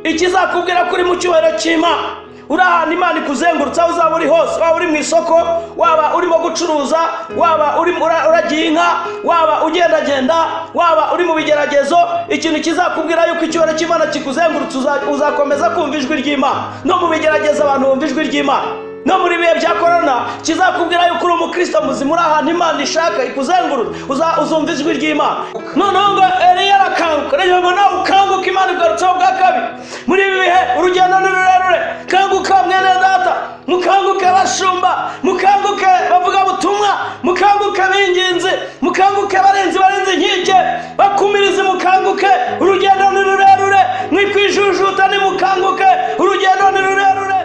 Ikizakubwira ko uri mu cyubahiro cy'Imana, uri ahantu Imana ikuzengurutse, aho uzaba uri hose, waba uri mu isoko, waba urimo gucuruza, waba uri uragiye inka, waba ugendagenda, waba uri mu bigeragezo, ikintu kizakubwira yuko icyubahiro cy'Imana kikuzengurutse, uzakomeza kumva ijwi ry'Imana. No mu bigeragezo abantu bumva ijwi ry'Imana. No muri bihe bya korona, kizakubwira yuko uri umukristo muzima, uri ahantu Imana ishaka ikuzengurutse, uzumva ijwi ry'Imana. Noneho ngo Eliya arakanguka. Rero ngo nawe ukanguke, Imana igarutseho bwa kabiri. Muri ibi bihe urugendo ni rurerure. Kanguka mwene data, mukanguke bashumba, mukanguke bavuga butumwa, mukanguke binginzi, mukanguke barinzi barinze inkike, bakumirizi, mukanguke, urugendo ni rurerure. Mwikwijujuta, nimukanguke, urugendo ni rurerure.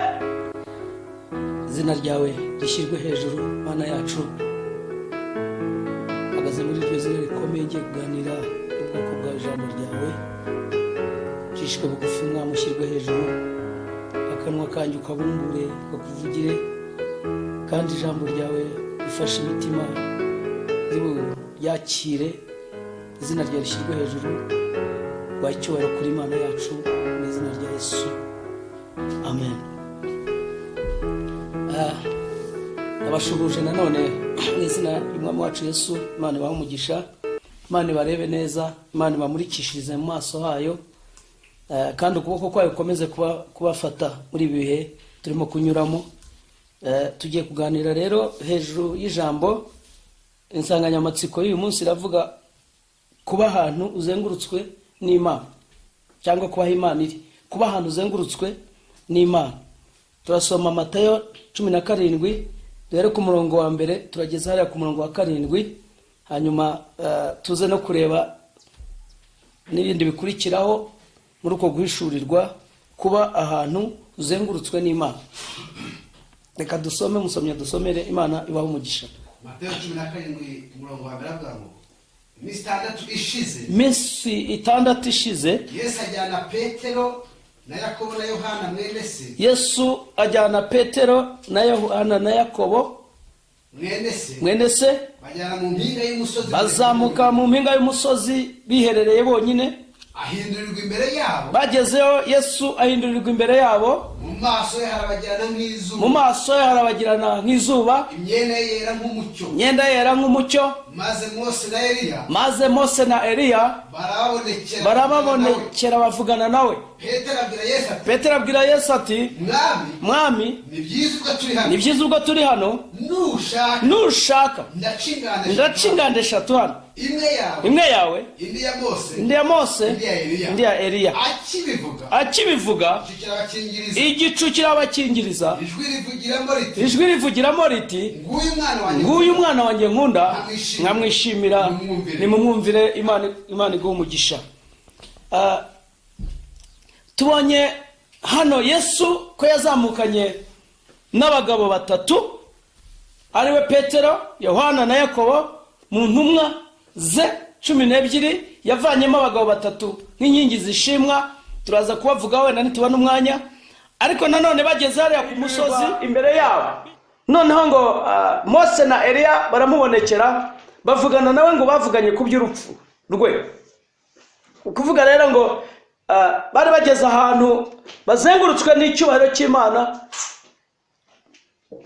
Izina ryawe rishyirwe hejuru, Mana yacu. Hagaze muri iryo zina rikomeye, ngiye kuganira n'ubwoko bwa ijambo ryawe. Nshishwe bugufi, Mwami, ushyirwe hejuru. Akanwa kanjye ukabumbure kakuvugire, kandi ijambo ryawe rifashe imitima ryakire. Izina ryawe rishyirwe hejuru, rwa icyubahiro kuri Imana yacu, mu izina rya Yesu, amen. Ndabashuhuje nanone mu izina ry'Umwami wacu Yesu. Imana ibahe umugisha, Imana ibarebe neza, Imana ibamurikishirize mu maso hayo, kandi ukuboko kwayo gukomeze kubafata muri ibi bihe turimo kunyuramo. Tugiye kuganira rero hejuru y'ijambo. Insanganyamatsiko y'uyu munsi iravuga kuba ahantu uzengurutswe n'Imana, cyangwa kuba aho Imana iri, kuba ahantu uzengurutswe n'Imana. Turasoma Matayo 17, duhere ku murongo wa mbere, turageza hariya ku murongo wa karindwi, hanyuma tuze no kureba n'ibindi bikurikiraho muri uko guhishurirwa kuba ahantu uzengurutswe n'Imana. Reka dusome, musomye dusomere, Imana ibaho umugisha. Mateyo 17, umurongo wa mbere, avuga ngo: iminsi 6 ishize, Iminsi 6 ishize, Yesu ajyana Petero na Yakobo na Yohana mwene se, Yesu ajyana Petero na Yohana na Yakobo mwene se, mwene se, bajyana mu mpinga y'umusozi, bazamuka mu mpinga y'umusozi biherereye bonyine. Ahindurirwa imbere yabo. Bagezeyo, Yesu ahindurirwa imbere yabo. Mu maso ye harabagirana nk'izuba, Mu maso ye harabagirana nk'izuba, imyenda ye yera nk'umucyo. Imyenda yera nk'umucyo. Maze Mose na Eliya Maze Mose na Eliya barababonekera, barababonekera, bavugana nawe. Petero abwira Yesu ati: Petero abwira Yesu ati: Mwami, Mwami, ni byiza ubwo turi hano. Ni byiza ubwo turi hano. Nushaka, Nushaka, ndaca ingando, ndaca ingando eshatu hano, imwe yawe, imwe yawe, indi ya Mose, indi ya Mose, indi ya Eliya. Indi ya Eliya. Akibivuga, Akibivuga, igicu kirabakingiriza, igicu kirabakingiriza, ijwi rivugiramo riti: ijwi rivugiramo riti: Nguyu umwana wanjye, Nguyu umwana wanjye nkunda, nkamwishimira, nkamwishimira, nimumwumvire. Nimumwumvire. Imana iguhe umugisha. Tubonye hano Yesu ko yazamukanye n'abagabo batatu, ariwe Petero, Yohana na Yakobo. Mu ntumwa ze 12 yavanyemo abagabo batatu nk'inkingi zishimwa. Turaza kubavuga wenda nitubona umwanya. Ariko nanone bageze hariya ku musozi imbere yabo, noneho ngo Mose na Eliya baramubonekera, bavugana nawe. Ngo bavuganye ku by'urupfu rwe. Ukuvuga rero ngo bari bageze ahantu bazengurutswe n'icyubahiro cy'Imana.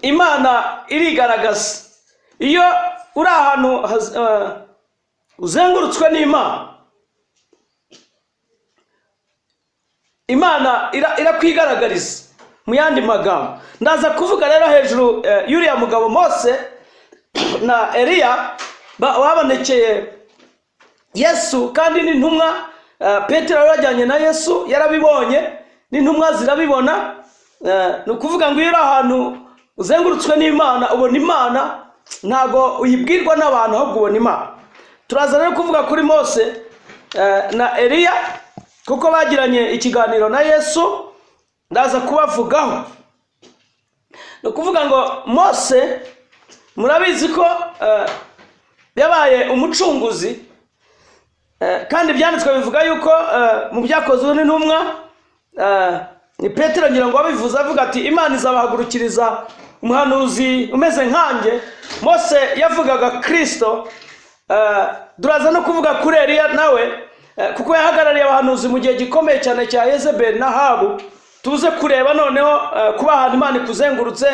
Imana irigaragaza. Iyo uri ahantu uzengurutswe n'Imana, Imana irakwigaragariza mu yandi magambo. Ndaza kuvuga rero hejuru y'uriya mugabo Mose na Eliya babonekeye Yesu, kandi n'intumwa Petero yari yajyanye na Yesu yarabibonye, n'intumwa zirabibona. Ni ukuvuga ngo iyo uri ahantu uzengurutswe n'Imana, ubona Imana. Ntabwo uyibwirwa n'abantu, ahubwo ubona Imana. Turaza rero kuvuga kuri Mose na Eliya, kuko bagiranye ikiganiro na Yesu. Ndaza kubavugaho. Ni ukuvuga ngo Mose, murabizi ko yabaye umucunguzi, kandi ibyanditswe bivuga yuko mu Byakozwe n'Intumwa, ni Petero ngira ngo wabivuze, avuga ati: "Imana izabahagurukiriza umuhanuzi umeze nkanjye." Mose yavugaga Kirisito. Turaza no kuvuga kuri Eliya nawe. kuko yahagarariye abahanuzi mu gihe gikomeye cyane cya Yezebeli na Ahabu. Tuze kureba noneho kuba ahantu Imana ikuzengurutse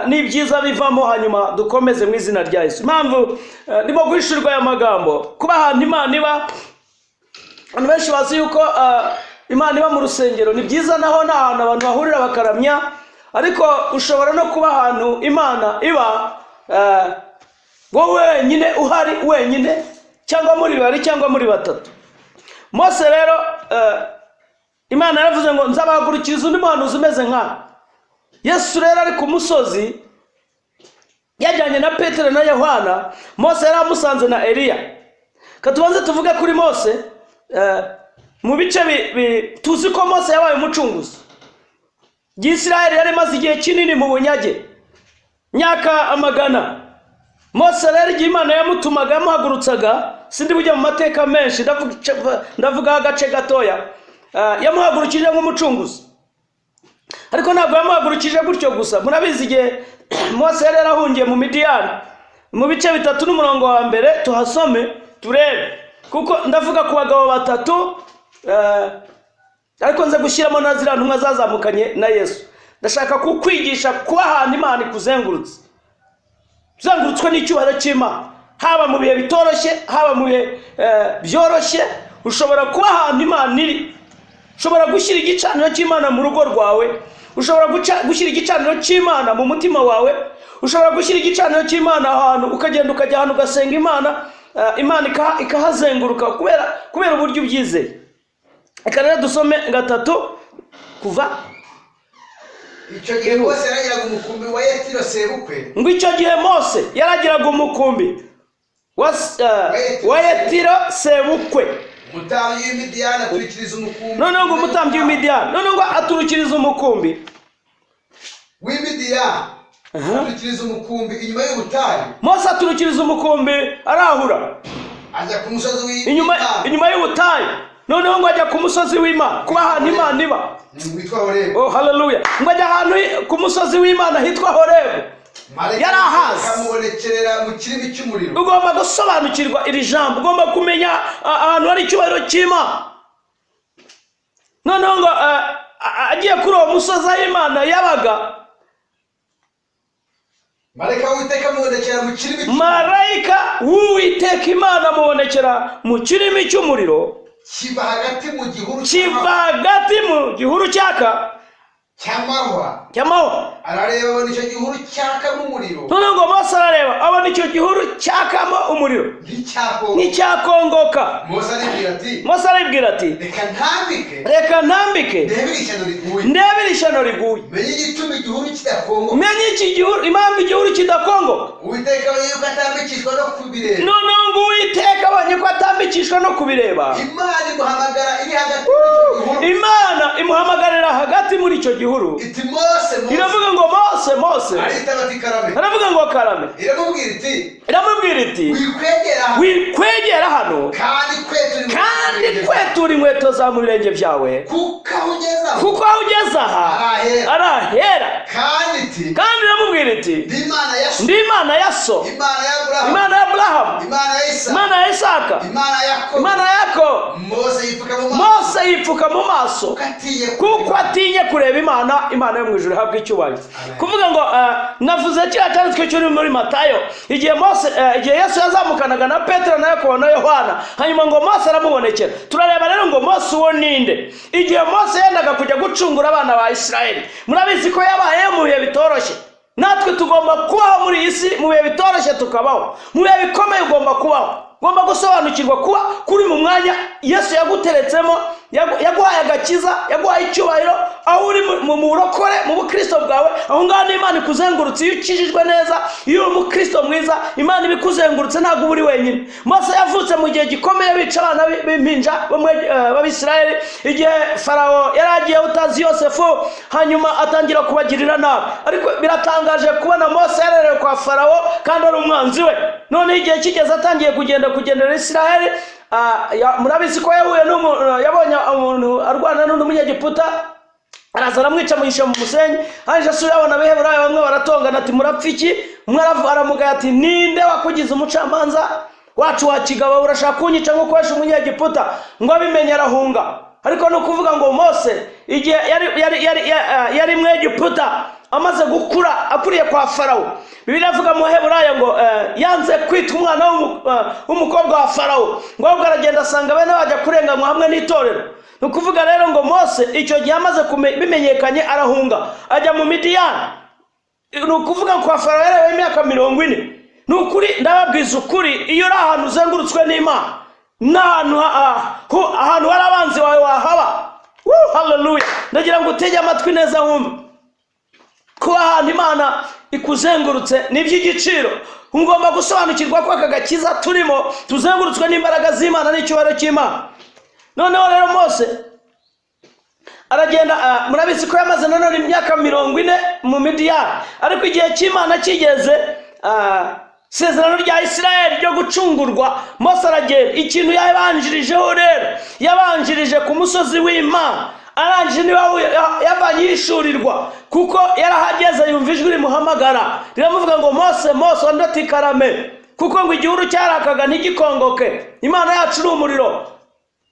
n'ibyiza bivamo, hanyuma dukomeze mu izina rya Yesu. Impamvu ndimo guhishurirwa aya magambo, kuba ahantu Imana iba, abantu benshi bazi yuko Imana iba mu rusengero. Ni byiza, naho ni ahantu abantu bahurira bakaramya, ariko ushobora no kuba ahantu Imana iba wowe wenyine uhari wenyine, cyangwa muri babiri, cyangwa muri batatu. Mose rero, Imana yaravuze ngo: "Nzabahagurukiriza undi muhanuzi umeze nka Yesu." Rero ari ku musozi yajyanye na Petero na Yohana, Mose yari amusanze na Eliya. Katubanze tuvuge kuri Mose mu bice tuzi ko Mose yabaye umucunguzi. Isirayeli yari imaze igihe kinini mu bunyage, myaka amagana. Mose rero, igihe Imana yamutumaga, yamuhagurutsaga, sindi bujya mu mateka menshi, ndavugaho agace gatoya. Yamuhagurukije nk'umucunguzi, ariko ntabwo yamuhagurukije gutyo gusa. Murabizi igihe Mose yari yarahungiye mu Midiyani. Mu bice 3 n'umurongo wa 1 tuhasome turebe, kuko ndavuga ku bagabo batatu, ariko nze gushyiramo na ziriya ntumwa zazamukanye na Yesu. Ndashaka kukwigisha kuba ahantu Imana ikuzengurutse, uzengurutswe n'icyubahiro cy'Imana, haba mu bihe bitoroshye, haba mu bihe byoroshye. Ushobora kuba ahantu Imana iri, ushobora gushyira igicaniro cy'Imana mu rugo rwawe, ushobora gushyira igicaniro cy'Imana mu mutima wawe, ushobora gushyira igicaniro cy'Imana ahantu, ukagenda ukajya ahantu ugasenga Imana, Imana ikahazenguruka kubera uburyo ubyizeye. Reka rero dusome 3 kuva. Icyo gihe Mose yaragiraga umukumbi wa Yetiro sebukwe. Ngo icyo gihe Mose yaragiraga umukumbi wa Yetiro sebukwe. Umutambyi w'Imidiyani aturikiriza umukumbi. Noneho ngo umutambyi w'Imidiyani, noneho ngo aturukiriza umukumbi. W'Imidiyani aturikiriza umukumbi inyuma y'ubutayu. Mose aturukiriza umukumbi, arahura. Ajya ku musozi inyuma w'Imana. Inyuma y'ubutayu, noneho ngo ajya ku musozi w'Imana, kuba ahantu Imana iba. Witwa Horebu. Oh, haleluya! Ngo ajya ahantu ku musozi w'Imana hitwa Horebu. Marayika Yari ahazi. amubonekerera mu kirimi cy'umuriro. Ugomba gusobanukirwa iri jambo, ugomba kumenya ahantu hari icyubahiro cy'Imana. Noneho ngo agiye kuri uwo musozi aho Imana yabaga. Marayika w'Uwiteka amubonekera mu kirimi cy'umuriro. Marayika w'Uwiteka Imana amubonekera mu kirimi cy'umuriro. Kiva hagati mu gihuru Kiva hagati mu gihuru cyaka cy'amahwa. Cy'amahwa. Arareba, abona icyo gihuru cyakamo umuriro. Noneho ngo Mose arareba, abona icyo gihuru cyakamo umuriro. Nticyakongoka. Nticyakongoka. Mose aribwira ati: Mose aribwira ati: "Reka ntambike, "Reka ntambike, ndebe ishyano riguye, ndebe iri shyano riguye, menye igituma igihuru kidakongoka." Menye iki gihuru, impamvu igihuru kidakongoka. Uwiteka abonye yuko atambikishwa no kubireba. Noneho ngo Uwiteka abonye ko atambikishwa no kubireba. Imana imuhamagara iri hagati muri icyo gihuru. Imana imuhamagarira hagati muri icyo gihuru. Iti: "Mose, Mose." Iravuga ngo: "Mose, Mose." Aritaba ati: "Karame." Aravuga ngo: "Karame." Iramubwira iti: Iramubwira iti: "Wikwegera hano, "Wikwegera hano, kandi kwetura inkweto kandi mu birenge kwetura inkweto zawe mu birenge byawe, kuko aho ugeze aho kuko aho ugeze aha ari ahera." Ari ahera. Kandi iti: Kandi iramubwira iti: "Ndi Imana ya so, "Ndi Imana ya so, Imana ya Aburahamu, Imana ya Aburahamu, Imana ya Isaka, Imana ya Isaka, Imana ya Yakobo." Imana ya Yakobo." Mose yipfuka mu maso, Mose yipfuka mu maso, kuko atinye kuko atinye kureba Imana. Imana yo mu ijuru ihabwa icyubahiro. Kuvuga ngo navuze kiriya cyanditswe kiri muri Matayo, igihe Mose, igihe Yesu yazamukanaga na Petero na Yakobo na Yohana, hanyuma ngo Mose aramubonekera. Turareba rero ngo Mose uwo ninde? Igihe Mose yendaga kujya gucungura abana ba Isirayeli, murabizi ko yabayeho mu bihe bitoroshye. Natwe tugomba kubaho muri iyi si mu bihe bitoroshye, tukabaho mu bihe bikomeye. Ugomba kubaho, ugomba gusobanukirwa kuba kuri mu mwanya Yesu yaguteretsemo, yaguhaye agakiza, yaguhaye icyubahiro, aho uri mu burokore, mu bukristo bwawe, aho ngaho ni Imana ikuzengurutse. Iyo ukijijwe neza, iyo uri umukristo mwiza, Imana iba ikuzengurutse, ntabwo uba uri wenyine. Mose yavutse mu gihe gikomeye, bica abana b'impinja bo b'Abisirayeli, igihe Farawo yari agiye utazi Yosefu, hanyuma atangira kubagirira nabi. Ariko biratangaje kubona Mose yarerewe kwa Farawo kandi ari umwanzi we. Noneho igihe kigeze atangiye kugenda kugendera Isirayeli, murabizi ko yahuye yabonye umuntu arwana n'undi Munyegiputa, araza aramwica, amuhisha mu musenyi. Hanyuma asubira abona Abaheburayo bamwe baratongana, ati: "Murapfa iki?" Umwe aramugaya ati: "Ninde wakugize umucamanza?" Wacu wa kigabo, urashaka kunyica nk'uko wishe Umunyegiputa?" Ngo abimenye arahunga. Ariko ni ukuvuga ngo Mose igihe yari mu Egiputa, amaze gukura, akuriye kwa Farawo, Bibiliya avuga mu Heburayo ngo yanze kwita umwana w'umukobwa wa Farawo, ngo ahubwo aragenda asanga bene bajya kurenganywa hamwe n'itorero. Ni ukuvuga rero ngo Mose icyo gihe amaze bimenyekanye arahunga, ajya mu Midiyani. Ni ukuvuga kwa Farawo yarabaye imyaka 40. Ni ukuri, ndababwiza ukuri, iyo uri ahantu uzengurutswe n'Imana, n'ahantu ahantu hari abanzi bawe wahaba. Woo, haleluya! Ndagira ngo utege amatwi neza wumve. Kuba ahantu Imana ikuzengurutse ni iby'igiciro. Ugomba gusobanukirwa ko aka gakiza turimo tuzengurutswe n'imbaraga z'Imana n'icyubahiro cy'Imana. Noneho rero Mose aragenda, murabizi ko yamaze nanone imyaka 40 mu Midiyani. Ariko igihe cy'Imana kigeze, isezerano rya Isirayeli ryo gucungurwa, Mose aragenda. Ikintu yabanjirijeho rero, yabanjirije ku musozi w'Imana. Arangije, niba yavanye yishurirwa, kuko yarahageze yumva ijwi rimuhamagara, riramuvuga ngo: "Mose, Mose!" Undi ati: "Karame." Kuko ngo igihuru cyarakaga ntigikongoke. Imana yacu ni umuriro.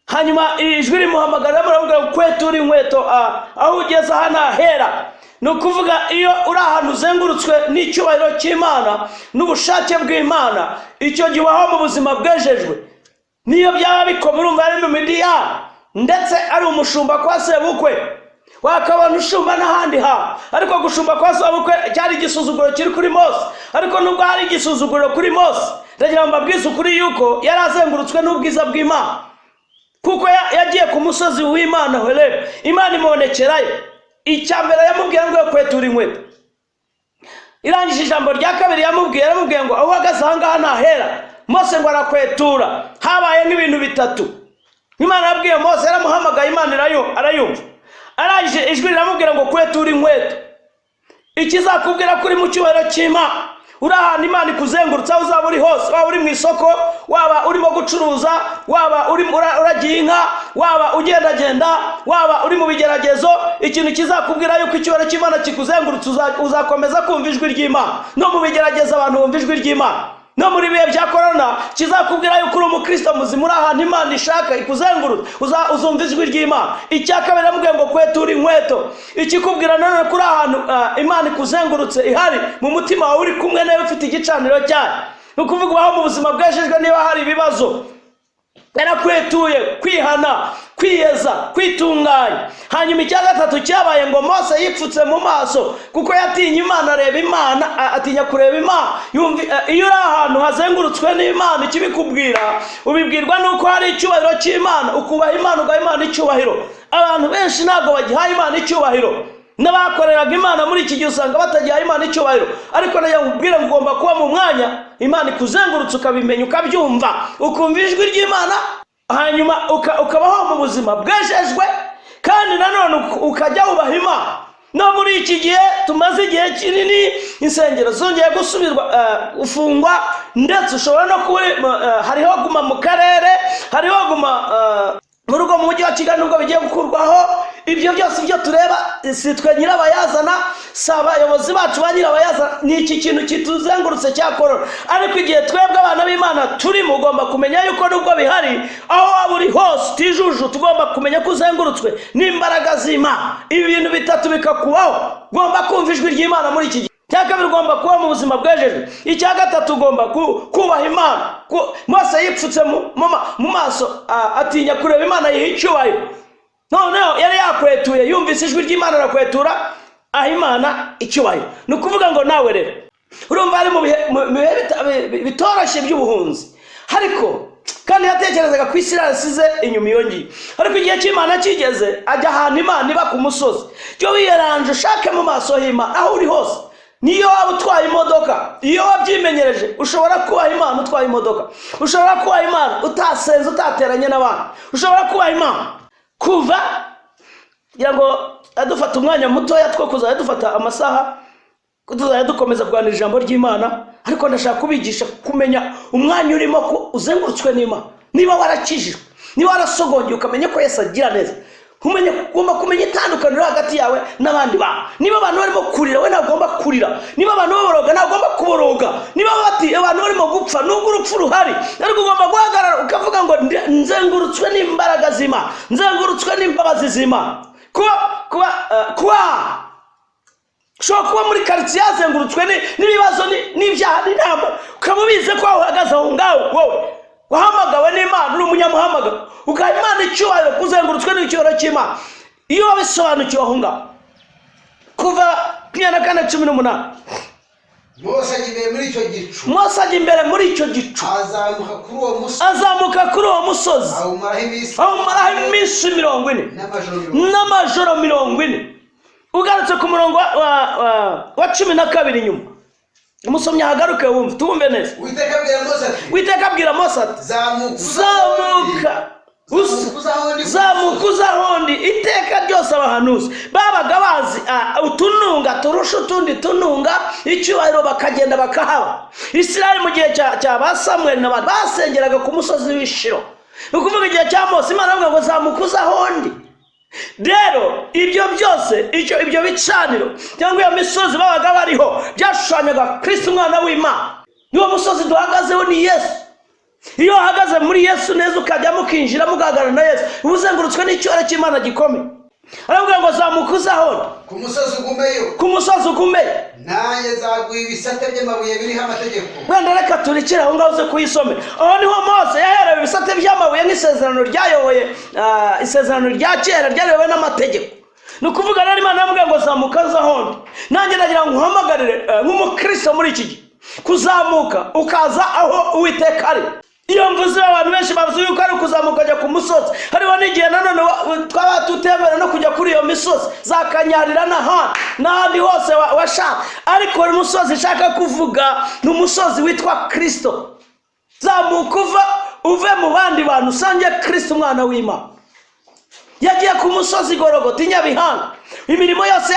Hanyuma ijwi rimuhamagara, riramubwira ngo: "Kwetura inkweto, aho ugeze aha ntahera." Ni ukuvuga iyo uri ahantu uzengurutswe n'icyubahiro cy'Imana n'ubushake bw'Imana, icyo gihe ubaho mu buzima bwejejwe, niyo byaba bikomeye. Urumva ari mu Midiyani, ndetse ari umushumba kwa sebukwe. Wakabona ushumba n'ahandi hantu, ariko gushumba kwa sebukwe cyari igisuzuguro kiri kuri Mose. Ariko nubwo hari igisuzuguro kuri Mose, ndagira ngo mbabwize ukuri yuko yari azengurutswe n'ubwiza bw'Imana, kuko yagiye ku musozi w'Imana Horebu, Imana imubonekerayo. Icya mbere yamubwiye ngo kwetura inkweto. Irangije, ijambo rya kabiri yamubwiye, yaramubwiye ngo: "Aho uhagaze aha ngaha ntahera." Mose ngo arakwetura. Habaye nk'ibintu bitatu Imana yabwiye Mose. Yaramuhamagaye, Imana arayumva. Arangije, ijwi riramubwira ngo: "Kwetura inkweto." Ikizakubwira ko uri mu cyubahiro cy'Imana, uri ahantu Imana ikuzengurutse, aho uzaba uri hose, waba uri mu isoko, waba urimo gucuruza, waba uri uragiye inka, waba ugendagenda, waba uri mu bigeragezo, ikintu kizakubwira yuko icyubahiro cy'Imana kikuzengurutse, uzakomeza kumva ijwi ry'Imana. No mu bigeragezo abantu bumva ijwi ry'Imana. No muri bihe bya korona, kizakubwira yuko uri umukristo muzima, uri ahantu Imana ishaka ikuzengurutse, uzumva ijwi ry'Imana. Icya kabiri yamubwiye ngo: "Kwetura inkweto." Ikikubwira nanone ko uri ahantu Imana ikuzengurutse, ihari mu mutima wawe, uri kumwe nawe, ufite igicaniro cyayo, ni ukuvuga ubaho mu buzima bwejejwe. Niba hari ibibazo, yarakwetuye, kwihana, kwiyeza, kwitunganya. Hanyuma icya gatatu cyabaye ngo Mose yipfutse mu maso kuko yatinye Imana, areba Imana, atinya kureba Imana. Yumva, iyo uri ahantu hazengurutswe n'Imana, ikibikubwira ubibwirwa nuko hari icyubahiro cy'Imana, ukubaha Imana, ugaha Imana icyubahiro. Abantu benshi ntabwo bagihaye Imana icyubahiro. N'abakoreraga Imana muri iki gihe usanga batagihaye Imana icyubahiro. Ariko nayo nkubwire ngo ugomba kuba mu mwanya Imana ikuzengurutse, ukabimenya, ukabyumva, ukumva ijwi ry'Imana, hanyuma ukabaho mu buzima bwejejwe, kandi nanone ukajya wubaha Imana. No muri iki gihe tumaze igihe kinini insengero zongeye gusubirwa gufungwa, ndetse ushobora no kuba hariho guma mu karere, hariho guma mu rugo mu Mujyi wa Kigali, nubwo bigiye gukurwaho. Ibyo byose ibyo tureba, si twe nyirabayazana, si abayobozi bacu ba nyirabayazana, ni iki kintu kituzengurutse cya korona. Ariko igihe twebwe abana b'Imana turimo, ugomba kumenya yuko nubwo bihari, aho waba uri hose utijuju, tugomba kumenya ko uzengurutswe n'imbaraga z'Imana. Ibi bintu bitatu bikakubaho: ugomba kumva ijwi ry'Imana muri iki gihe. Icya kabiri, ugomba kuba mu buzima bwejejwe. Icya gatatu, ugomba kubaha Imana. Mose yipfutse mu maso, atinya kureba Imana, yiha icyubahiro. Noneho yari yakwetuye, yumvise ijwi ry'Imana arakwetura, aha Imana icyubahiro. Ni ukuvuga ngo nawe rero urumva ari mu bihe bitoroshye by'ubuhunzi, ariko kandi yatekerezaga ku isi yasize inyuma iyo ngiyo. Ariko igihe cy'Imana kigeze, ajya ahantu Imana iba ku musozi. Cyo wiyeranje ushake mu maso h'Imana aho uri hose. Niyo waba utwaye imodoka, iyo wabyimenyereje, ushobora kubaha Imana utwaye imodoka, ushobora kubaha Imana utasenze, utateranye n'abandi, ushobora kubaha Imana. Kuva kugira ngo dufate umwanya mutoya two kuzajya dufata amasaha, tuzajya dukomeza kuganira ijambo ry'Imana, ariko ndashaka kubigisha kumenya umwanya urimo, ko uzengurutswe n'Imana. Niba warakijijwe, niba warasogongeye ukamenya ko Yesu agira neza. Umenye, ugomba kumenya itandukaniro hagati yawe n'abandi bantu. Niba abantu barimo kurira, we ntabwo ugomba kurira. Niba abantu baboroga, ntabwo ugomba kuboroga. Niba bati abantu barimo gupfa, nubwo urupfu ruhari, ariko ugomba guhagarara ukavuga ngo nzengurutswe n'imbaraga z'Imana, nzengurutswe n'imbabazi z'Imana. Kuba ushobora kuba muri karitsiye yazengurutswe n'ibibazo, n'ibyaha, n'intambara, ukaba ubizi ko aho uhagaze aho ngaho wowe wahamagawe n'Imana, uri umunyamuhamagaro, ugaha Imana icyubahiro, kuzengurutswe n'icyubahiro cy'Imana. Iyo wabisobanukiwe aho ngaho. Kuva 24:18. Mose ajya imbere muri icyo gicu. Mose ajya imbere muri icyo gicu. Azamuka kuri uwo musozi. Azamuka kuri uwo musozi. Awumaraho iminsi. Awumaraho iminsi 40. N'amajoro 40. N'amajoro 40. Ugarutse ku murongo wa 12 inyuma, umusomyi ahagaruke wumve, tuwumve neza. Uwiteka abwira Mose ati: Uwiteka abwira Mose ati: Zamuka. Zamuka. Zamuka uze aho ndi. Zamuka uze aho ndi. Iteka ryose abahanuzi babaga bazi utununga turusha utundi tununga icyubahiro, bakagenda bakahaba. Isirayeli mu gihe cya ba Samweli n'abandi basengeraga ku musozi w'Ishiro. Ni ukuvuga igihe cya Mose, Imana aravuga ngo zamuka uze aho ndi. Rero ibyo byose, ibyo bicaniro cyangwa iyo misozi babaga bariho byashushanyaga Kristo, umwana w'Imana. Niwo musozi duhagazeho, ni Yesu. Iyo uhagaze muri Yesu neza, ukajyamo, ukinjiramo, ugahagarara na Yesu, uba uzengurutswe n'icyubahiro cy'Imana gikomeye. Aravuga ngo zamuka uze aho ndi. Ku musozi ugumeyo. Ku musozi ugumeyo. Nanjye nzaguha ibisate by'amabuye biriho amategeko. Wenda reka turekere aho ngaho uze kuyisomera. Aho niho Mose yaherewe ibisate by'amabuye nk'isezerano ryayoboye, isezerano rya kera ryayobowe n'amategeko. Ni ukuvuga rero Imana yamubwiye ngo zamuka uze aho ndi. Nanjye nagira ngo uhamagarire, nk'umukristo muri iki gihe, kuzamuka ukaza aho Uwiteka ari. Iyo mvuze, abantu benshi bavuze yuko ari ukuzamuka ukajya ku musozi. Hariho n'igihe nanone twaba tutemera no kujya kuri iyo misozi za Kanyarira n'ahandi n'ahandi hose washaka, ariko uyu musozi nshaka kuvuga ni umusozi witwa Kristo. Zamuka uve mu bandi bantu, usange Kristo, umwana w'Imana. Yagiye ku musozi Gorogota i Nyabihanga, imirimo yose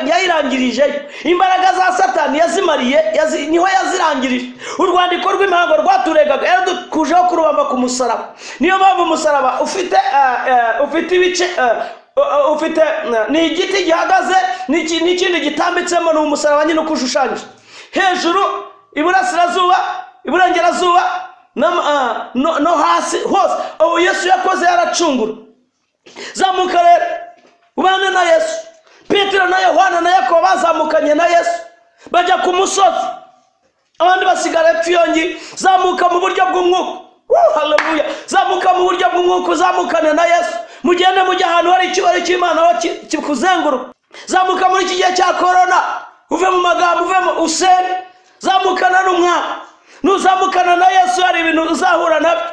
yayirangirijeyo. Imbaraga za Satani yazimariye, niho yazirangirije. Urwandiko rw'imihango rwaturegaga yaradukujeho kurubamba ku musaraba. Niyo mpamvu umusaraba ufite ibice, ufite ni igiti gihagaze n'ikindi gitambitsemo. Ni umusaraba nyine uko ushushanyije hejuru, iburasirazuba, iburengerazuba, no hasi hose. Ubu Yesu yakoze yaracungura. Zamuka rero ubane na Yesu. Petero na Yohana na Yakobo bazamukanye na Yesu bajya ku musozi, abandi basigara epfo iyo ngiyo. Zamuka mu buryo bw'umwuka. Woo, haleluya! Zamuka mu buryo bw'umwuka, uzamukane na Yesu, mugende mujye ahantu hari icyubahiro cy'Imana, aho kikuzenguruka. Zamuka muri iki gihe cya korona, uve mu magambo, uve mu usenge. Zamukana n'umwami. Nuzamukana na Yesu, hari ibintu uzahura nabyo.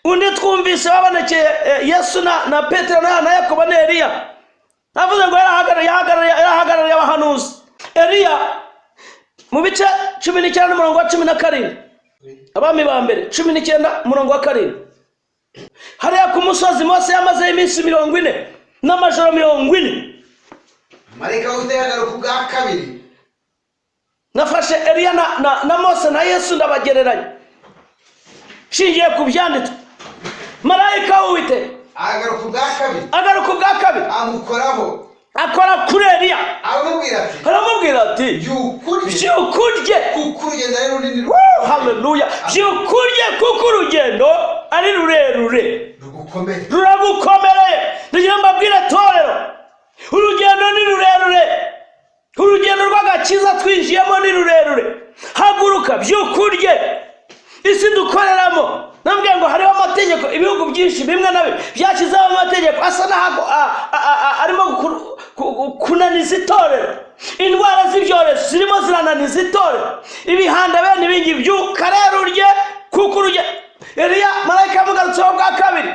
Undi twumvise babonekeye Yesu na Petero na Yakobo na Eliya. Avuze ngo yarahagarariye abahanuzi. Eliya mu bice 19 n'umurongo wa 17, Abami ba mbere 19 umurongo wa 7. Hariya ku musozi Mose yamazeho iminsi 40 n'amajoro 40. Marayika w'Uwiteka agaruka ubwa kabiri. Nafashe Eliya na Mose na Yesu ndabagereranya nshingiye ku byanditswe. Marayika w'Uwiteka agaruka ubwa kabiri. Agaruka ubwa kabiri. Amukoraho. Akora kuri Eliya. Aramubwira ati: Aramubwira ati: Byuka urye, Byuka urye, kuko urugendo ari runini. Woo, haleluya! Byuka urye, kuko urugendo ari rurerure. Rugukomeye. Ruragukomereye. Ndagira mbabwire torero, urugendo ni rurerure. Urugendo rw'agakiza twinjiyemo ni rurerure. Haguruka, byuka urye. Isi dukoreramo, nabwiye ngo hariho amategeko. Ibihugu byinshi bimwe na bimwe byashyizeho amategeko asa n'aho arimo kunaniza itorero. Indwara z'ibyorezo zirimo zirananiza itorero, ibihanda bene ibingi. Byuka rero urye, kuko urye. Eliya, marayika yamugarutseho bwa kabiri.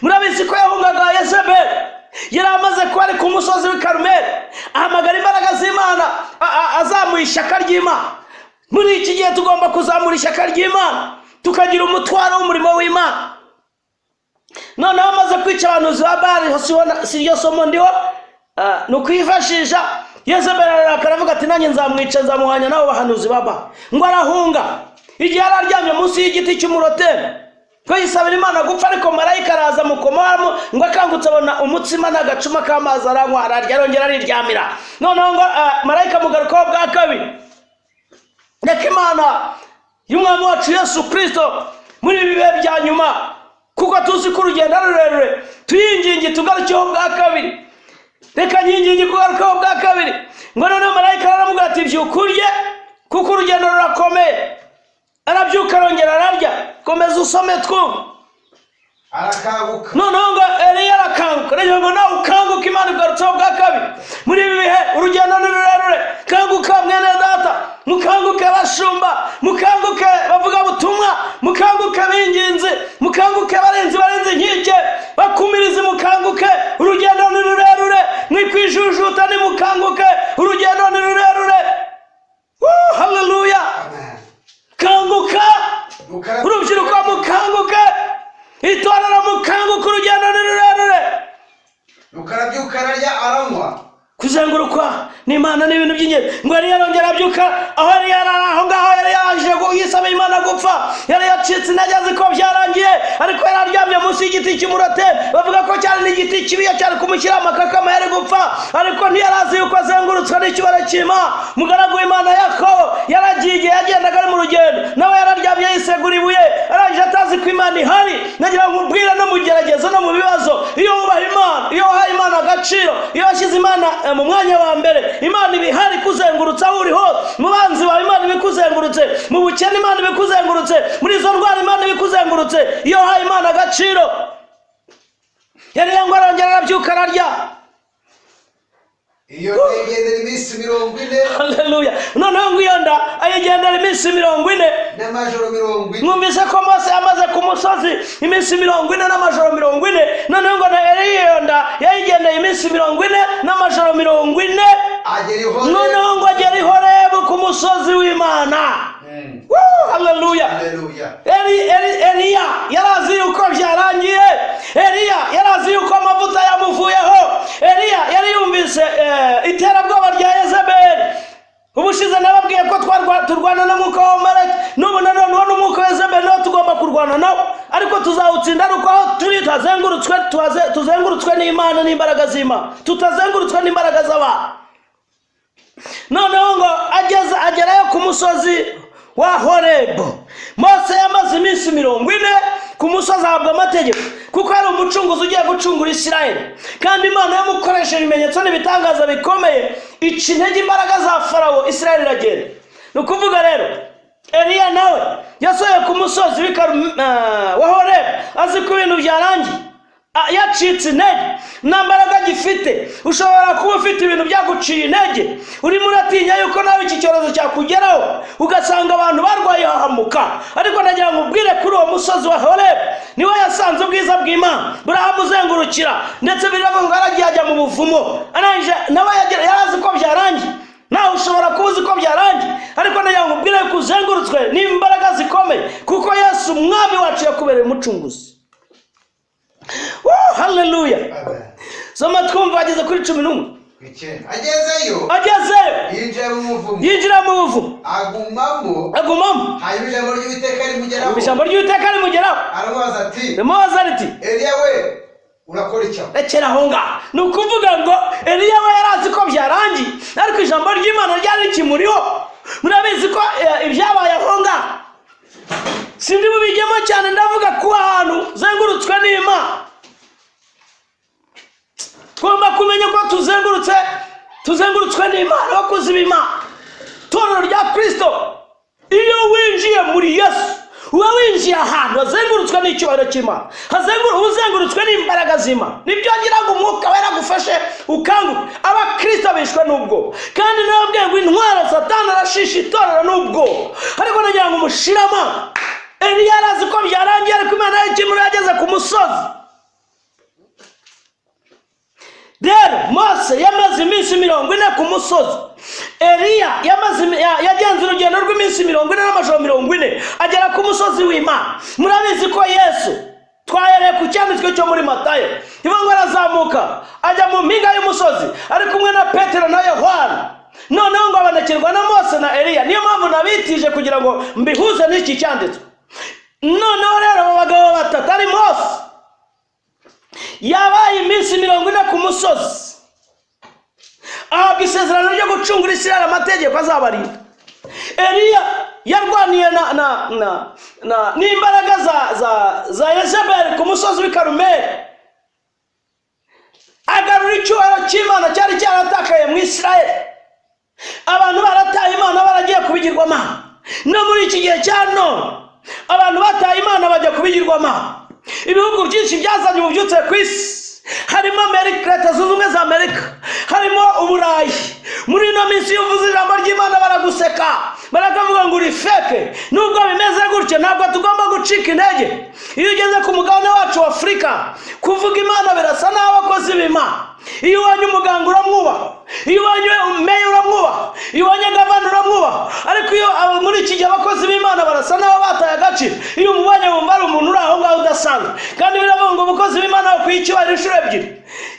Murabizi ko yahungaga Yezebeli, yari amaze kuba ari ku musozi w'i Karumeli, ahamagara imbaraga z'Imana, azamuye ishyaka ry'Imana. Muri iki gihe tugomba kuzamura ishyaka ry'Imana, tukagira umutwaro w'umurimo w'Imana. Noneho amaze kwica abahanuzi ba Bali, si iryo somo ndiho, ni ukwifashisha. Yezebeli ararakara, aravuga ati: "Nanjye nzamwica, nzamuhanya n'abo bahanuzi ba Bali." Ngo arahunga. Igihe yari aryamye munsi y'igiti cy'umuroteri. Ko yisabira Imana gupfa, ariko marayika araza mukomamo, ngo akangutse abona umutsima n'agacuma k'amazi, aranywa, ararya, arongera ariryamira. Noneho ngo marayika amugarukaho bwa kabiri. Reka Imana y'Umwami wacu Yesu Kirisito muri ibi bihe bya nyuma, kuko tuzi ko urugendo ari rurerure, tuyingingi tugarukeho bwa kabiri. Reka nyingingi kugarukaho bwa kabiri. Ngo noneho marayika aramubwira ati: "Byuka urye, kuko urugendo rurakomeye." Arabyuka, arongera ararya. Komeza usome twumve. Arakanguka. Noneho ngo Eliya arakanguka. Rero ngo nawe ukanguke, Imana igarutseho bwa kabiri. Muri ibi bihe urugendo ni rurerure. Kanguka, mwene data, mukanguke bashumba, mukanguke bavuga butumwa, mukanguke binginzi, mukanguke barinzi, barinzi inkike, bakumirizi, mukanguke, urugendo ni rurerure. Mwikwijujuta, nimukanguke, urugendo ni rurerure. Woo, haleluya! Amen. Kanguka! Rukara. Urubyiruko, mukanguke! Itorero, mukanguke, urugendo ni rurerure. Rukarabyuka, ararya, aranywa. Kuzengurukwa n'Imana ni ibintu by'ingenzi. Ngo yari yarongera abyuka aho yari yarari aho ngaho, yari yaje yisaba Imana gupfa, yari yacitse intege, azi ko byarangiye, ariko yari aryamye munsi y'igiti cy'umurote. Bavuga ko cyari n'igiti kibi, iyo cyari kumushyira amakakama yari gupfa, ariko ntiyari azi yuko azengurutswe n'icyubahiro cy'Imana. Mugaragu w'Imana Yakobo yaragiye, igihe yagendaga ari mu rugendo, nawe yararyamye, yisegura ibuye, arangije atazi ko Imana ihari. Nagira ngo ubwire, no mu geragezo no mu bibazo, iyo wubaha Imana, iyo wahaye Imana agaciro, iyo washyize Imana mu mwanya wa mbere, Imana iba ihari ikuzengurutse aho uri hose. Mu banzi bawe Imana iba ikuzengurutse, mu bukene Imana iba ikuzengurutse, muri izo ndwara Imana iba ikuzengurutse, iyo wahaye Imana agaciro. Yari ngo arongera arabyuka, ararya. Iyo nda iminsi 40. Haleluya! Noneho ngo iyo nda ayigendera iminsi 40. N'amajoro 40. Mwumvise ko Mose yamaze ku musozi iminsi 40 n'amajoro 40. Noneho ngo na Eliya iyo nda yayigendeye iminsi 40 n'amajoro 40. Agera i Horebu. Noneho ngo agera i Horebu ku musozi w'Imana. Woo, haleluya! Haleluya. Eliya yarazi yuko byarangiye. Eliya yarazi yuko amavuta yamuvuyeho. Eliya yari yumvise iterabwoba rya Yezebeli. Ubushize nababwiye ko turwana n'umwuka wa Mareki, n'ubu nanone uwo n'umwuka wa Yezebeli niwo tugomba kurwana nawo, ariko tuzawutsinda ari uko aho turi tuhazengurutswe, tuzengurutswe n'Imana n'imbaraga z'Imana, tutazengurutswe n'imbaraga z'abantu. Noneho ngo ageze, agerayo ku musozi wa Horebu. Mose yamaze iminsi 40 ku musozi, ahabwa amategeko, kuko yari umucunguzi ugiye gucungura Isirayeli, kandi Imana yamukoresheje ibimenyetso n'ibitangaza bikomeye, ica intege imbaraga za Farawo, Isirayeli iragenda. Ni ukuvuga rero Eliya nawe yasohoye ku musozi wa Horebu azi ko ibintu byarangiye, yacitse intege, nta mbaraga agifite. Ushobora kuba ufite ibintu byaguciye intege, urimo uratinya yuko nawe iki cyorezo cyakugeraho, ugasanga abantu barwaye hahamuka, ariko ndagira ngo ubwire, kuri uwo musozi wa Horebu niwe yasanze ubwiza bw'Imana burahamuzengurukira. Ndetse biravuga ngo yaragiye ajya mu buvumo, arangije nawe yari azi ko byarangiye. Nawe ushobora kuba uzi ko byarangiye, ariko ndagira ngo ubwire ko uzengurutswe n'imbaraga zikomeye, kuko Yesu Umwami wacu yakubereye umucunguzi. Woo, haleluya! Amen. Soma twumva, ageze kuri 11. Ku 9. Agezeyo, Agezeyo, yinjira mu buvumo. Yinjira mu buvumo. Agumamo. Agumamo. Hanyuma ijambo ry'Uwiteka rimugeraho. Ijambo ry'Uwiteka rimugeraho. Aramubaza ati: Rimubaza riti: "Eliya we, urakora icyo?" Rekera aho ngaho. Ni ukuvuga ngo Eliya we yari azi ko byarangiye, ariko ijambo ry'Imana ryari rikimuriho. Murabizi ko ibyabaye aho ngaho sindi bubijyemo cyane. Ndavuga ku ahantu zengurutswe n'Imana, tugomba kumenya ko tuzengurutswe n'Imana, abakozi b'Imana, itorero rya Kirisito. Iyo winjiye muri Yesu, uba winjiye ahantu hazengurutswe n'icyubahiro cy'Imana, uba uzengurutswe n'imbaraga z'Imana. Nibyo ngira ngo Umwuka Wera agufashe ukanguke. Abakirisito bishwe n'ubwoba, kandi nababwiye ngo intwaro Satani arashisha itorero n'ubwoba, ariko nagira ngo umushirama. Eliya yarazi ko byarangiye, ariko Imana y'ikimuri yageze ku musozi. Rero Mose yamaze iminsi 40 ku musozi. Eliya yagenze urugendo rw'iminsi 40 n'amajoro 40, agera ku musozi w'Imana. Murabizi ko Yesu, twahereye ku cyanditswe cyo muri Matayo, ivuga ngo arazamuka ajya mu mpinga y'umusozi ari kumwe na Petero na Yohana. Noneho ngo abonekerwa na Mose na Eliya. Niyo mpamvu nabitije kugira ngo mbihuze n'iki cyanditswe. Noneho rero abo bagabo batatu ari Mose yabaye iminsi 40 ku musozi, ahabwa isezerano ryo gucungura Isirayeli, amategeko azabarinda. Eliya yarwaniye na na na na n'imbaraga za Yezebeli ku musozi w'i Karumeli, agarura icyubahiro cy'Imana cyari cyaratakaye mu Isirayeli. Abantu barataye Imana, baragiye kubigirwamana. No muri iki gihe cya none abantu bataye Imana bajya kubigirwamana. Ibihugu byinshi byazanye ububyutse ku isi, harimo Amerika, Leta Zunze Ubumwe za Amerika, harimo Uburayi. Muri ino minsi iyo uvuze ijambo ry'Imana baraguseka, barakavuga ngo uri fake. Nubwo bimeze gutyo, ntabwo tugomba gucika intege. Iyo ugeze ku mugabane wacu wa Afurika, kuvuga Imana birasa n'abakozi b'Imana. Iyo ubonye umuganga uramwubaha, iyo ubonye meya uramwubaha, iyo ubonye gavana uramwubaha. Ariko iyo muri iki gihe abakozi b'Imana barasa n'aho bataye agaciro. Iyo umubonye wumva ari umuntu uri aho ngaho udasanzwe, kandi biravuga ngo abakozi b'Imana bakwiye icyubahiro inshuro ebyiri.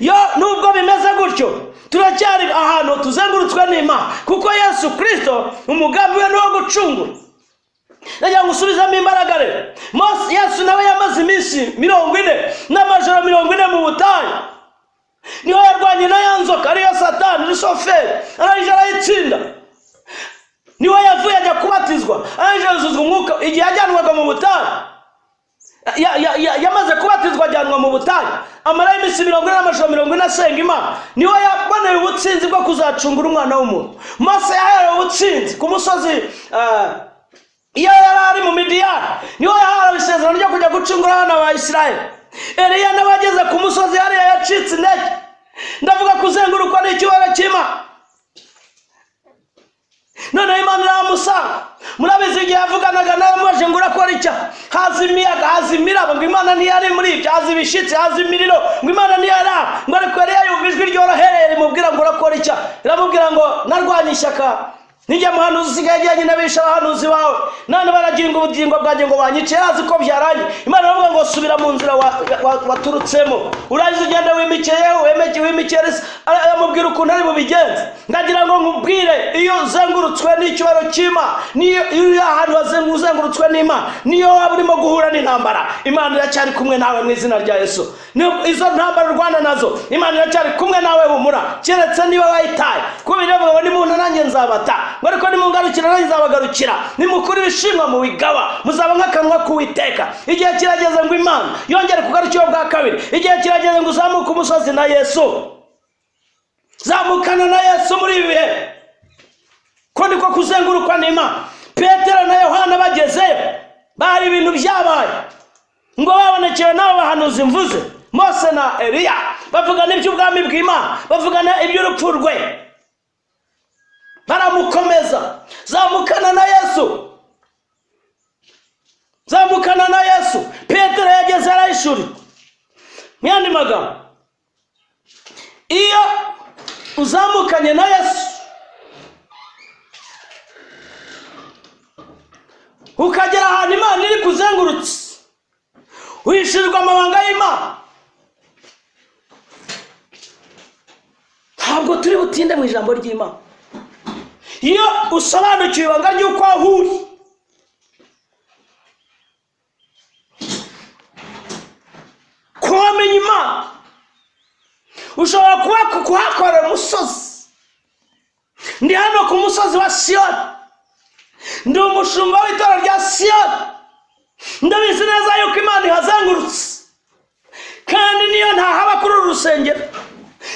Yo nubwo bimeze gutyo, turacyari ahantu tuzengurutswe n'Imana, kuko Yesu Kirisito umugambi we ni uwo gucungura. Ndagira ngo usubizemo imbaraga rero. Mose, Yesu nawe yamaze iminsi 40 n'amajoro 40 mu butayu, niho yarwanye na ya nzoka ariyo Satani, Rusoferi, arangije arayitsinda. Niho yavuye ajya kubatizwa, arangije yuzuzwa umwuka. Igihe yajyanwaga mu butayu, yamaze kubatizwa ajyanwa mu butayu, amarayo iminsi 40 n'amajoro 40 asenga Imana. Niho yaboneye ubutsinzi bwo kuzacungura umwana w'umuntu. Mose yaherewe ubutsinzi ku musozi, iyo yari ari mu Midiyani, niho yahawe isezerano ryo kujya gucungura abana ba Isirayeli. Eliya nawe ageze ku musozi hariya yacitse intege. Ndavuga kuzengurukwa n'icyubahiro cy'Imana. Noneho Imana iramusanga. Murabizi, igihe yavuganaga nawe mwaje ngo urakora icya, haza imiyaga, haza imiraba, ngo Imana ntiyari muri ibyo, haza ibishitsi, haza imiriro, ngo Imana ntiyari aho. Ngo ariko Eliya yumva ijwi ryorohereye rimubwira ngo urakora icya. Iramubwira ngo narwanye ishyaka, nijya muhanuzi usigaye ajyanye n'abisha abahanuzi bawe, none baraginga ubugingo bwanjye ngo banyice. Yarazi ko byarangiye. Imana iravuga ngo subira mu nzira waturutsemo, urangize ugende wimikeye, wemeke wimikere. Aramubwira ukuntu ari bubigenze. Ndagira ngo nkubwire, iyo uzengurutswe n'icyubahiro cy'Imana, niyo iyo uri ahantu uzengurutswe n'Imana, niyo waba urimo guhura n'intambara, Imana iracyari kumwe nawe mu izina rya Yesu. Niyo izo ntambara urwana nazo, Imana iracyari kumwe nawe, humura, keretse niba wayitaye. Kuko biravuga ngo nimuntu nanjye nzabata, ngo ariko nimungarukira nanjye nzabagarukira, nimukura ibishimwa mu bigaba muzaba nk'akanwa k'Uwiteka. Igihe kirageze ngo Imana yongere kugarukira bwa kabiri. Igihe kirageze ngo uzamuke umusozi na Yesu. Zamukana na Yesu muri ibi bihe, ko niko kuzengurukwa n'Imana. Petero na Yohana bagezeyo, bari ibintu byabaye, ngo babonekewe n'abo bahanuzi mvuze, Mose na Eliya, bavugana iby'ubwami bw'Imana, bavugana iby'urupfu rwe, baramukomeza. Zamukana na Yesu, zamukana na Yesu. Petero yageze arayishuri. Mu yandi magambo, iyo uzamukanye na Yesu ukagera ahantu Imana iri kuzengurutse, wishyurirwa amabanga y'Imana. Ntabwo turi butinde mu ijambo ry'Imana. Iyo usobanukiwe ibanga ry'uko aho uri, ko wamenya Imana, ushobora kuba kuhakorera umusozi. Ndi hano ku musozi wa Siyoni, ndi umushumba w'itorero rya Siyoni. Ndabizi neza yuko Imana ihazengurutse, kandi niyo ntahaba kuri uru rusengero,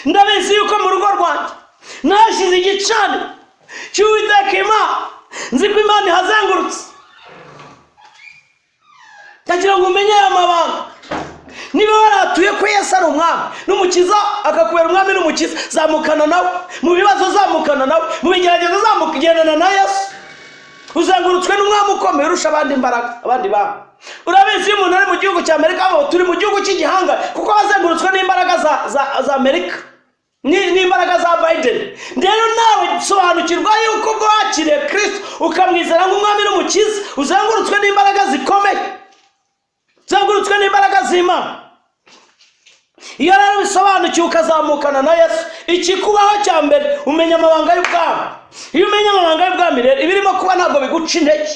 ndabizi yuko mu rugo rwanjye nashyize igicaniro cy'Uwiteka Imana. Nzi ko Imana ihazengurutse. Ndagira ngo umenye aya mabanga. Niba waratuye ko Yesu ari umwami n'umukiza, akakubera umwami n'umukiza, zamukana nawe mu bibazo, zamukana nawe mu bigeragezo, zamugendana na Yesu. Uzengurutswe n'umwami ukomeye urusha abandi imbaraga, abandi bami. Urabizi, iyo umuntu ari mu gihugu cya Amerika, abo turi mu gihugu cy'igihanga, kuko bazengurutswe n'imbaraga za Amerika, n'imbaraga za Biden. Rero nawe sobanukirwa yuko ubwo wakiriye Kristo ukamwizera nk'umwami n'umukiza, uzengurutswe n'imbaraga zikomeye, uzengurutswe n'imbaraga z'Imana. Iyo rero ubisobanukiwe ukazamukana na Yesu, ikikubaho cya mbere umenya amabanga y'ubwami. Iyo umenya amabanga y'ubwami rero, ibirimo kuba ntabwo biguca intege.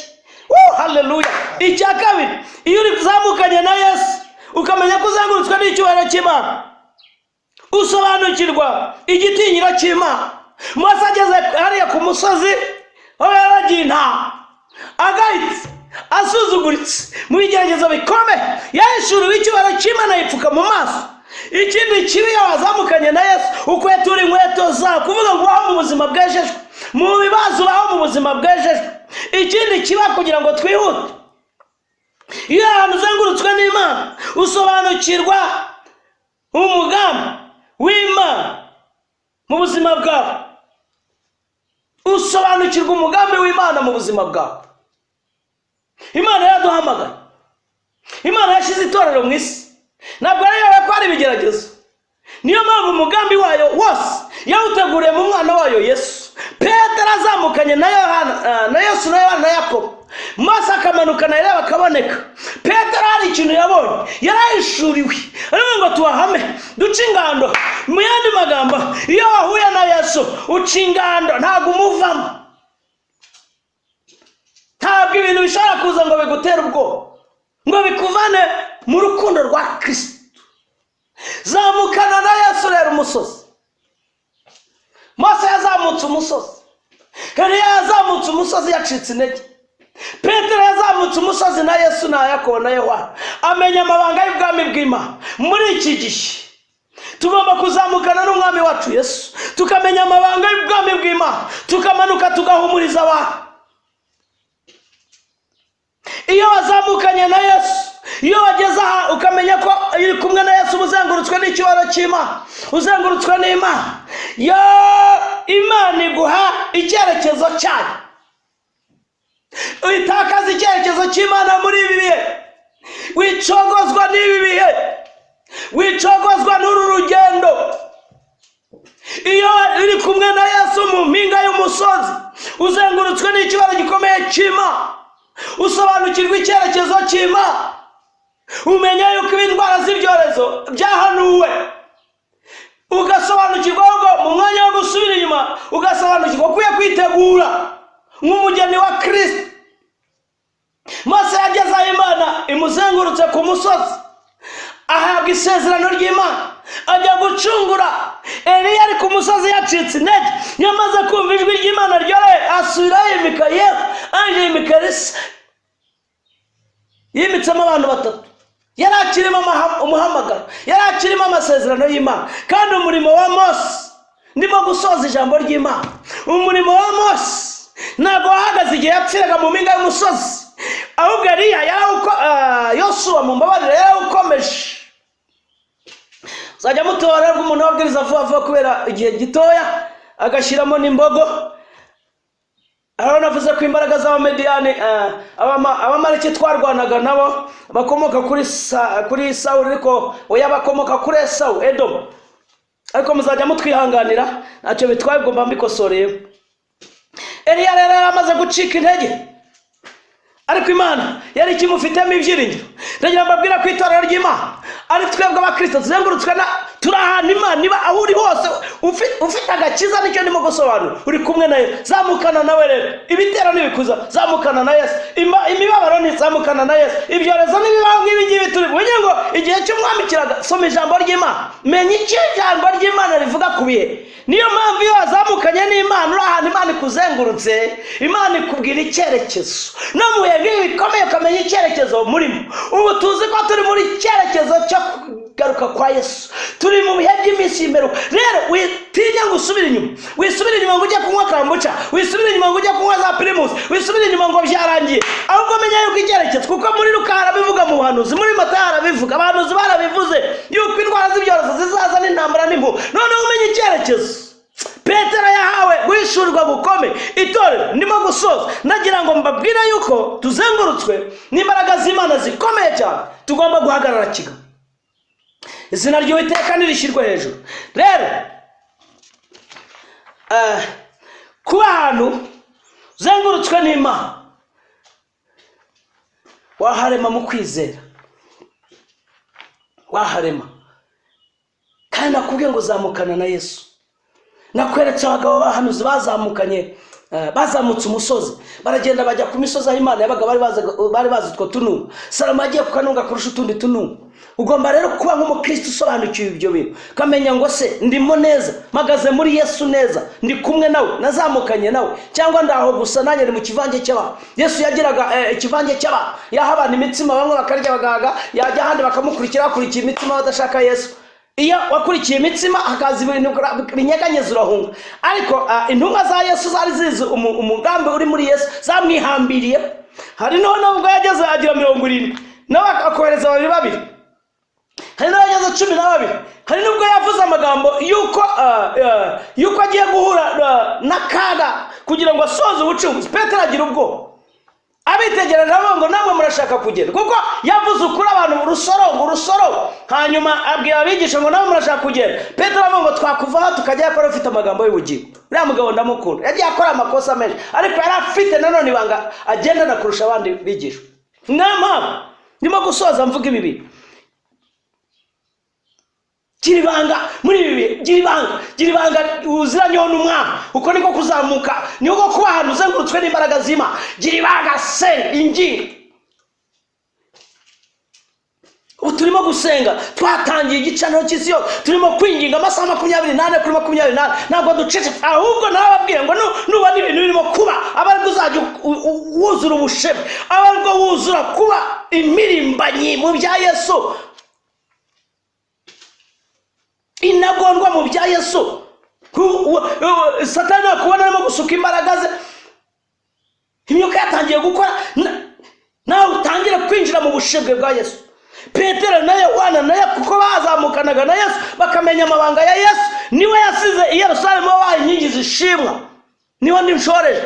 Haleluya! Icya kabiri, iyo uri kuzamukanye na Yesu ukamenya ko uzengurutswe n'icyubahiro cy'Imana, usobanukirwa igitinyiro cy'Imana. Mose ageze hariya ku musozi aho yaragiye intama, agahitse asuzuguritse mu bigeragezo bikomeye, yahishuriwe icyubahiro cy'Imana, yipfuka mu maso. Ikindi kibi, iyo wazamukanye na Yesu ukwetura inkweto zawe, kuvuga ngo ubaho mu buzima bwejejwe, mu bibazo ubaho mu buzima bwejejwe. Ikindi kiba, kugira ngo twihute, iyo ahantu uzengurutswe n'Imana usobanukirwa umugambi w'Imana mu buzima bwawe, usobanukirwa umugambi w'Imana mu buzima bwawe. Imana yaraduhamagaye, Imana yashyize itorero mu isi, ntabwo ari yawe ko hari ibigeragezo. Niyo mpamvu umugambi wayo wose yawuteguriye mu mwana wayo Yesu. Petero azamukanye na Yohana, na Yesu na Yohana na Yakobo, Mose akamanuka na Eliya bakaboneka. Petero hari ikintu yabonye, yarahishuriwe, aravuga ngo tuhahame duce ingando. Mu yandi magambo, iyo wahuye na Yesu uca ingando, ntabwo umuvamo, ntabwo ibintu bishobora kuza ngo bigutere ubwoba, ngo bikuvane mu rukundo rwa Kristo. Zamukana na Yesu rero umusozi. Mose yazamutse umusozi, Eliya yazamutse umusozi yacitse intege, Petero yazamutse umusozi na Yesu na Yakobo na Yohana, amenya amabanga y'ubwami bw'Imana. Muri iki gihe tugomba kuzamukana n'umwami wacu Yesu, tukamenya amabanga y'ubwami bw'Imana, tukamanuka tugahumuriza abantu. Iyo wazamukanye na Yesu, iyo wageze aha ukamenya ko uri kumwe na Yesu, uba uzengurutswe n'icyubahiro cy'Imana, uzengurutswe n'Imana. Yo Imana iguha icyerekezo cyayo. Witakaza icyerekezo cy'Imana muri ibi bihe, wicogozwa n'ibi bihe, wicogozwa n'uru rugendo. Iyo uri kumwe na Yesu mu mpinga y'umusozi, uzengurutswe n'icyubahiro gikomeye cy'Imana, usobanukirwa icyerekezo cy'Imana, umenya yuko indwara z'ibyorezo byahanuwe, ugasobanukirwa ahubwo mu mwanya wo gusubira inyuma, ugasobanukirwa ukwiye kwitegura nk'umugeni wa Kristo. Mose yageze aho Imana imuzengurutse ku musozi, ahabwa isezerano ry'Imana, ajya gucungura. Eliya ari ku musozi yacitse intege, yamaze kumva ijwi ry'Imana ryoroye, asubira yimika Yehu, ange yimika Elisa, yimitsemo abantu batatu. Yari akirimo umuhamagaro, yari akirimo amasezerano y'Imana. Kandi umurimo wa Mose, ndimo gusoza ijambo ry'Imana, umurimo wa Mose ntabwo wahagaze igihe yapfiraga mu mpinga y'umusozi, ahubwo Eliya Yosuwa mu mbabarire yarawukomeje. Uzajya mutora umuntu wabwiriza vuba vuba kubera igihe gitoya, agashyiramo n'imbogo. Aho navuze ko imbaraga z'Abamediyani, Abamaleki twarwanaga nabo bakomoka kuri Sawuli, ariko oya, bakomoka kuri Esawu, Edomu. Ariko muzajya mutwihanganira, ntacyo bitwaye, ubwo mba mbikosoreye. Eliya rero yari amaze gucika intege, ariko Imana yari ikimufitemo ibyiringiro. Ndagira ngo mbabwire ko itorero ry'Imana ari twebwe abakristo tuzengurutswe na, turi ahantu Imana iba. Aho uri hose ufite agakiza, nicyo ndimo gusobanura, uri kumwe na Yesu, zamukana nawe. Rero ibitero ntibikuza, zamukana na Yesu. Imibabaro ntizamukana na Yesu, ibyorezo n'ibibaho nk'ibi ngibi turi bumenye ngo igihe cy'umwami kiraga. Soma ijambo ry'Imana, menya icyo ijambo ry'Imana rivuga ku bihe. Niyo mpamvu iyo wazamukanye n'Imana, uri ahantu Imana ikuzengurutse, Imana ikubwira icyerekezo. No mu bihe nk'ibi bikomeye ukamenya icyerekezo murimo. Ubu tuzi ko turi muri icyerekezo cyo kugaruka kwa Yesu, turi mu bihe by'iminsi y'imperuka. Rero witinya ngo usubire inyuma, wisubire inyuma ngo ujye kunywa kambuca, wisubire inyuma ngo ujye kunywa za Primus, wisubire inyuma ngo byarangiye, ahubwo menya yuko icyerekezo, kuko muri Luka harabivuga mu buhanuzi, muri Matayo harabivuga, abahanuzi barabivuze yuko indwara z'ibyorezo zizaza n'intambara n'impuha. Noneho umenye icyerekezo Petero yahawe guhishurirwa gukome. Itorero, ndimo gusoza, nagira ngo mbabwire yuko tuzengurutswe n'imbaraga z'Imana zikomeye cyane, tugomba guhagarara kiga. Izina ry'Uwiteka nirishyirwe hejuru. Rero kuba ahantu uzengurutswe n'Imana, waharema mu kwizera, waharema. Kandi nakubwiye ngo zamukana na Yesu. Nakweretse abagabo bahanuzi bazamukanye Bazamutse umusozi, baragenda bajya ku misozi aho Imana yabaga. Bari bazi utwo tununga. Salomo agiye ku kanunga kurusha utundi tununga. Ugomba rero kuba nk'umukristo usobanukiwe ibyo bintu, ukamenya ngo: se ndimo neza, mpagaze muri Yesu neza, ndi kumwe nawe, nazamukanye nawe, cyangwa ndaho gusa nanjye ni mu kivange cy'abantu? Yesu yagiraga ikivange cy'abantu, yaha abantu imitsima, bamwe bakarya bagahaga, yajya ahandi bakamukurikira, bakurikiye imitsima badashaka Yesu. Iyo wakurikiye imitsima hakaza ibintu binyeganyeza, urahunga. Ariko intumwa za Yesu zari zizi umugambi uri muri Yesu, zamwihambiriye. Hari nubwo yageze agira 70, nawe akohereza babiri babiri. Hari n'abageze 12. Hari n'ubwo yavuze amagambo yuko agiye guhura n'akaga kugira ngo asoze ubucuruzi. Petero agira ubwoba, abitegereje avuga ngo: "Namwe murashaka kugenda?" Kuko yavuze ukuri, abantu urusorongo urusorongo. Hanyuma abwira abigisha ngo: "Namwe murashaka kugenda?" Petero avuga ngo: "Twakuvaho tukajya akora ufite amagambo y'ubugingo." Uriya mugabo ndamukunda. Yagiye akora amakosa menshi, ariko yari afite nanone ibanga agendana kurusha abandi bigisha. Niyo mpamvu ndimo gusoza mvuga ibi bintu. Gira ibanga muri ibi bihe, gira ibanga, gira ibanga uziranyeho n'umwami. Uko niko kuzamuka, niko kuba ahantu uzengurutswe n'imbaraga z'Imana. Gira ibanga, senga, inginga. Ubu turimo gusenga, twatangiye igicaniro cy'isi yose, turimo kwinginga amasaha 24 kuri 24, ntabwo ducece. Ahubwo nababwiye ngo nubona ibintu birimo kuba, aba aribwo uzajya wuzura ubushema, aba aribwo wuzura kuba imirimbanyi mu bya Yesu, intagondwa mu bya Yesu. Satani nakubona arimo gusuka imbaraga ze, imyuka yatangiye gukora, nawe utangire kwinjira mu bushebwe bwa Yesu. Petero na Yohana na kuko bazamukanaga na Yesu, bakamenya amabanga ya Yesu, niwe yasize i Yerusalemu wabaye inkingi zishimwa. Niwe ndishoreje.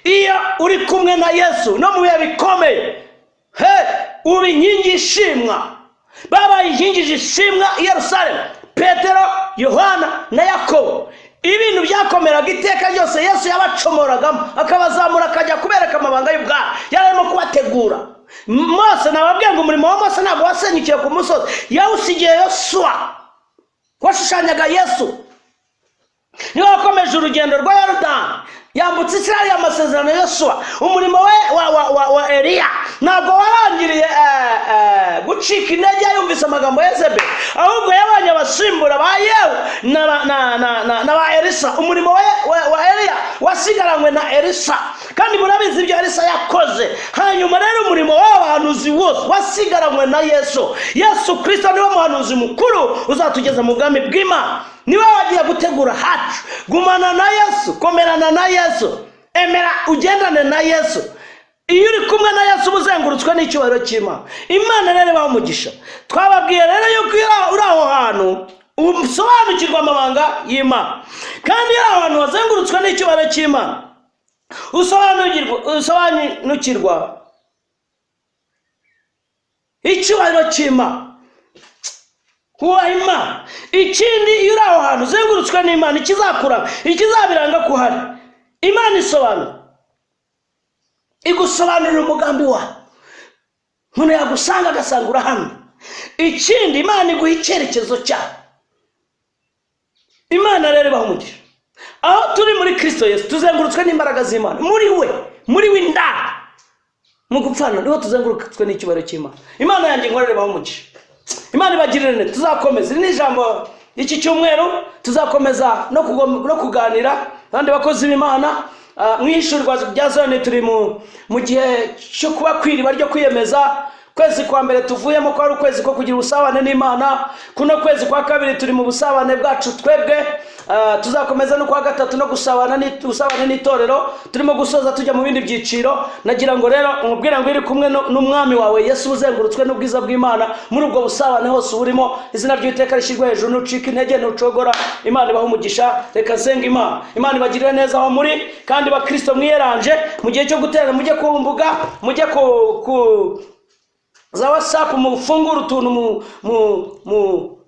Iyo uri kumwe na Yesu no mu bihe bikomeye, he uba inkingi ishimwa. Babaye inkingi zishimwa i Yerusalemu, Petero, Yohana na Yakobo. Ibintu byakomeraga, iteka ryose Yesu yabacomoragamo, akabazamura, akajya kubereka amabanga y'ubwami. Yari arimo kubategura. Mose, nababwiye ngo umurimo wa Mose ntabwo wasenyukiye ku musozi, yawusigiye Yosuwa washushanyaga Yesu. Niwe wakomeje urugendo rwa Yorodani, yambutse Isirayeli amasezerano. Yosuwa, umurimo we wa Eliya ntabwo warangiriye gucika intege yumvise amagambo ya Yezebeli, ahubwo yabonye abasimbura ba Yehu na ba Elisa. Umurimo we wa Eliya wasigaranywe na Elisa, kandi murabizi ibyo Elisa yakoze. Hanyuma rero umurimo w'abahanuzi wose wasigaranywe na Yesu. Yesu Kirisito niwe muhanuzi mukuru uzatugeza mu bwami bw'Imana, niwe wagiye gutegura hacu. Gumana na Yesu, komerana na Yesu, emera ugendane na Yesu. Iyo uri kumwe na Yesu uba uzengurutswe n'icyubahiro cy'Imana. Imana rero ibaha umugisha. Twababwiye rero yuko iyo uri aho hantu usobanukirwa amabanga y'Imana, kandi iyo uri aho hantu wazengurutswe n'icyubahiro cy'Imana, usobanukirwa icyubahiro cy'Imana, kubaha Imana. Ikindi, iyo uri aho hantu uzengurutswe n'Imana, ikizakuranga, ikizabiranga ko uhari, Imana isobanura, igusobanurira umugambi wayo. Umuntu yagusanga agasanga urahamye. Ikindi, Imana iguha icyerekezo cyayo. Imana rero ibaha umugisha. Aho turi muri Kirisito Yesu tuzengurutswe n'imbaraga z'Imana. Muri we, muri we indani mu gupfana, niho tuzengurutswe n'icyubahiro cy'Imana. Imana yanjye inkorere, ibaha umugisha. Imana ibagirire neza. Tuzakomeza, iri ni ijambo iki cyumweru, tuzakomeza no kuganira abandi bakozi b'Imana. Mu ihishurirwa rya zone, turi mu gihe cyo kuba ku iriba ryo kwiyemeza. Kwezi kwa mbere tuvuyemo ko ari ukwezi ko kugira ubusabane n'Imana. Kuno kwezi kwa kabiri turi mu busabane bwacu twebwe. Tuzakomeza no kwa gatatu no gusabana ubusabane n'itorero. Turimo gusoza tujya mu bindi byiciro. Nagira ngo rero umubwire ngo iri kumwe n'umwami wawe Yesu, uzengurutswe n'ubwiza bw'Imana. Muri ubwo busabane hose urimo, izina ry'Uwiteka rishyirwe hejuru. Ntucika intege, ntucogora. Imana ibahe umugisha. Reka nsenga Imana. Imana ibagirire neza aho muri, kandi bakristo mwiyeranje mu gihe cyo guterana, mujye ku mbuga, mujye ku za WhatsApp, mufungure utuntu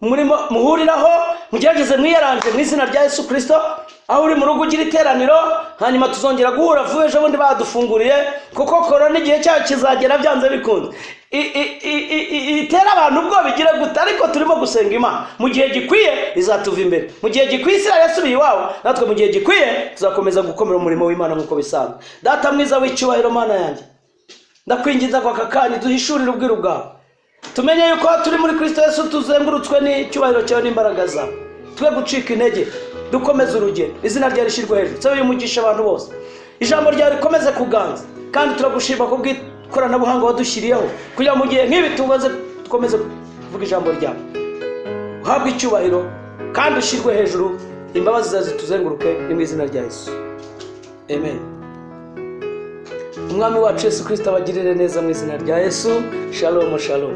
murimo muhuriraho, mugerageze mwiyaranje mu izina rya Yesu Kirisito. Aho uri mu rugo ugira iteraniro, hanyuma tuzongera guhura vuba ejo bundi badufunguriye, kuko korona igihe cyayo kizagera byanze bikunze. Itera abantu ubwoba, igire gute, ariko turimo gusenga Imana. Mu gihe gikwiye izatuva imbere. Mu gihe gikwiye Isirayeli yasubiye iwabo, natwe mu gihe gikwiye tuzakomeza gukomera umurimo w'Imana nk'uko bisanzwe. Data mwiza w'icyubahiro, Mana yanjye, ndakwinginza ko aka kanya duhishurire ubwiru bwawe, tumenye yuko turi muri Kristo Yesu, tuzengurutswe n'icyubahiro cyawe n'imbaraga zawe. Twe gucika intege, dukomeze urugendo, izina ryawe rishyirwe hejuru. Nsaba uyu mugisha abantu bose, ijambo ryawe rikomeze kuganza. Kandi turagushima ku bw'ikoranabuhanga wadushyiriyeho kugira ngo mu gihe nk'ibi tubaze dukomeze kuvuga ijambo ryawe. Uhabwe icyubahiro kandi ushyirwe hejuru, imbabazi zawe zituzenguruke. Ni mu izina rya Yesu, amen. Umwami wacu Yesu Kirisito abagirire neza mu izina rya Yesu. Shalom, shalom.